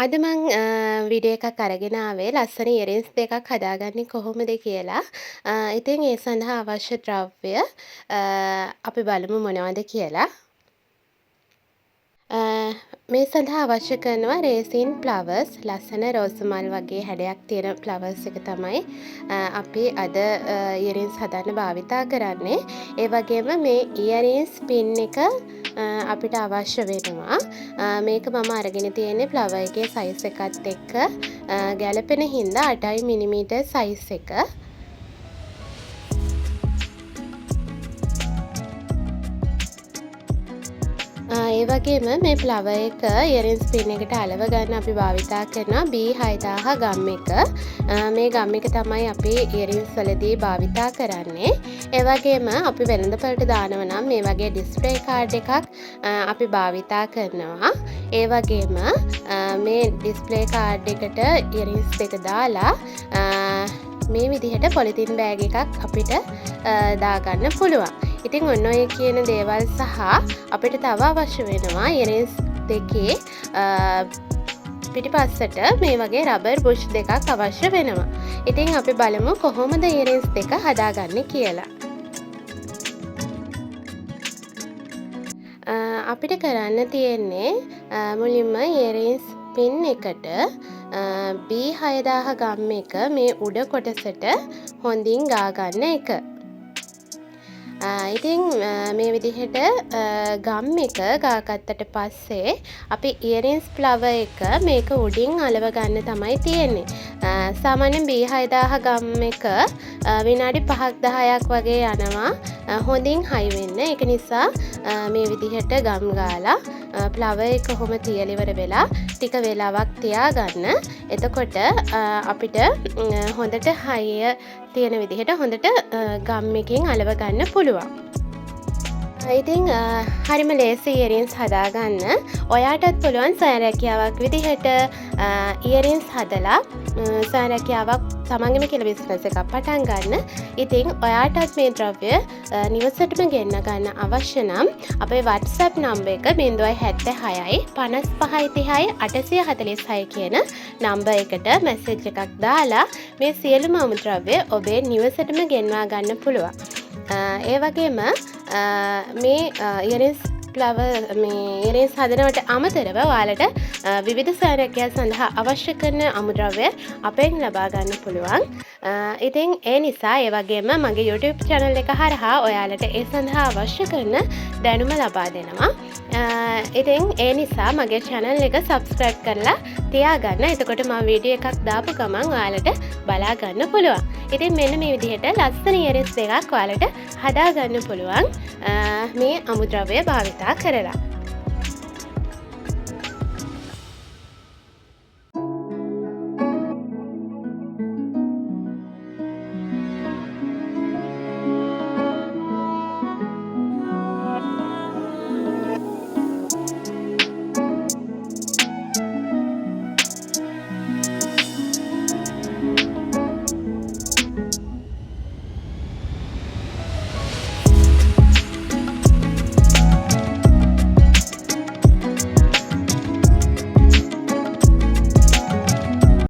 අද මං වීඩියෝ එකක් අරගෙන ආවේ ලස්සන ඉයරින්ස් දෙකක් හදාගන්නේ කොහොමද කියලා. ඉතින් ඒ සඳහා අවශ්‍ය ද්‍රව්‍ය අපි බලමු මොනවද කියලා. මේ සඳහා අවශ්‍ය කරනවා රේසින් ෆ්ලවර්ස්, ලස්සන රෝස මල් වගේ හැඩයක් තියෙන ෆ්ලවර්ස් එක තමයි අපි අද ඉයරින්ස් හදන්න භාවිතා කරන්නේ. ඒ වගේම මේ ඉයරින්ස් පින් එක අපිට අවශ්‍ය වෙනවා. මේක මම අරගෙන තියෙන්නේ ෆ්ලවර් එකේ සයිස් එකත් එක්ක ගැලපෙන හින්දා 8 මිලිමීටර් සයිස් එක. ඒ වගේම මේ ෆ්ලවර් එක ඉයරින්ස් පින් එකට අලව ගන්න අපි භාවිතා කරනවා B6000 ගම් එක. මේ ගම් එක තමයි අපි ඉයරින්ස් වලදී භාවිතා කරන්නේ. ඒ වගේම අපි වෙළඳපළට දානව නම් මේ වගේ ඩිස්ප්ලේ කාඩ් එකක් අපි භාවිතා කරනවා. ඒ වගේම මේ ඩිස්ප්ලේ කාඩ් එකට ඉයරින්ස් දෙක දාලා මේ විදිහට පොලිතින් බෑග් එකක් අපිට දාගන්න පුළුවන්. ඉතින් ඔන්න ඔය කියන දේවල් සහ අපිට තව අවශ්‍ය වෙනවා ඉයරින්ස් දෙකේ පිටිපස්සට මේ වගේ රබර් බුෂ් දෙකක් අවශ්‍ය වෙනවා. ඉතින් අපි බලමු කොහොමද ඉයරින්ස් දෙක හදාගන්නේ කියලා. අපිට කරන්න තියෙන්නේ මුලින්ම ඉයරින්ස් පින් එකට B6000 ගම් එක මේ උඩ කොටසට හොඳින් ගා ගන්න එක. ඉතින් මේ විදිහට ගම් එක ගාගත්තට පස්සේ අපි ඉයරින්ස් ෆ්ලවර් එක මේක උඩින් අලව ගන්න තමයි තියෙන්නේ. සාමාන්‍යයෙන් B6000 ගම් එක විනාඩි 5ක් 10ක් වගේ යනවා හොඳින් හයි වෙන්න. ඒක නිසා මේ විදිහට ගම් ගාලා ෆ්ලවර් එක කොහොම තියලා ඉවර වෙලා ටික වෙලාවක් තියාගන්න. එතකොට අපිට හොඳට හයිය තියෙන විදිහට හොඳට ගම් එකෙන් අලව ගන්න පුළුවන්. ඉතින් හරිම ලේසි ඉයරින්ස් හදාගන්න. ඔයාටත් පුළුවන් ස්වයං රැකියාවක් විදිහට ඉයරින්ස් හදලා ස්වයං රැකියාවක් තමන්ගේම කියලා බිස්නස් එකක් පටන් ගන්න. ඉතින් ඔයාටත් මේ ද්‍රව්‍ය නිවසටම ගෙන්න ගන්න අවශ්‍ය නම් අපේ WhatsApp number එක බිංදුවයි හැත්තෑහයයි පනස්පහයි තිහයි අටසිය හතලිස්හය කියන නම්බර් එකට මැසේජ් එකක් දාලා මේ සියලුම අමුද්‍රව්‍ය ඔබේ නිවසටම ගෙන්වා ගන්න පුළුවන්. ඒ වගේම මේ ඉයරින්ස් ෆ්ලවර් මේ ඉයරින්ස් හදනවට අමතරව ඔයාලට විවිධ ස්වයං රැකියා සඳහා අවශ්‍ය කරන අමුද්‍රව්‍ය අපෙන් ලබා ගන්න පුළුවන්. ඉතින් ඒ නිසා ඒ වගේම මගේ YouTube channel එක හරහා ඔයාලට ඒ සඳහා අවශ්‍ය කරන දැනුම ලබා දෙනවා. ඉතින් ඒ නිසා මගේ channel එක subscribe කරලා තියාගන්න. එතකොට මම වීඩියෝ එකක් දාපු ගමන් ඔයාලට බලා ගන්න පුළුවන්. ඉතින් මෙන්න මේ විදිහට ලස්සන ඉයරින්ස් දෙකක් ඔයාලට හදා ගන්න පුළුවන් මේ අමුද්‍රව්‍ය භාවිතා කරලා.